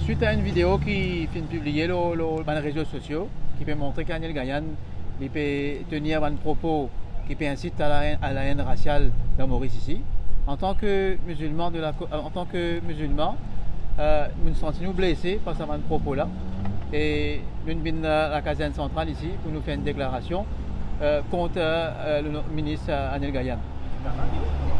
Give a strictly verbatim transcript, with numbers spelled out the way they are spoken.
Swit a enn video ki finn pibliye lor, lor bann rezo sosio, ki pe montre ki Anil Ghayan, li pe tenir bann propo ki pe insit a la, a la enn rasial dan Moris isi. Antan ki mizilman de la ko-, antan ki mizilman, eh, nou santi nou blese par sa bann propo la. E nou vinn, eh, lakazern santral isi pou nou fer enn deklarasion, eh, kont, eh, le no-, minis, eh, Anil Ghayan.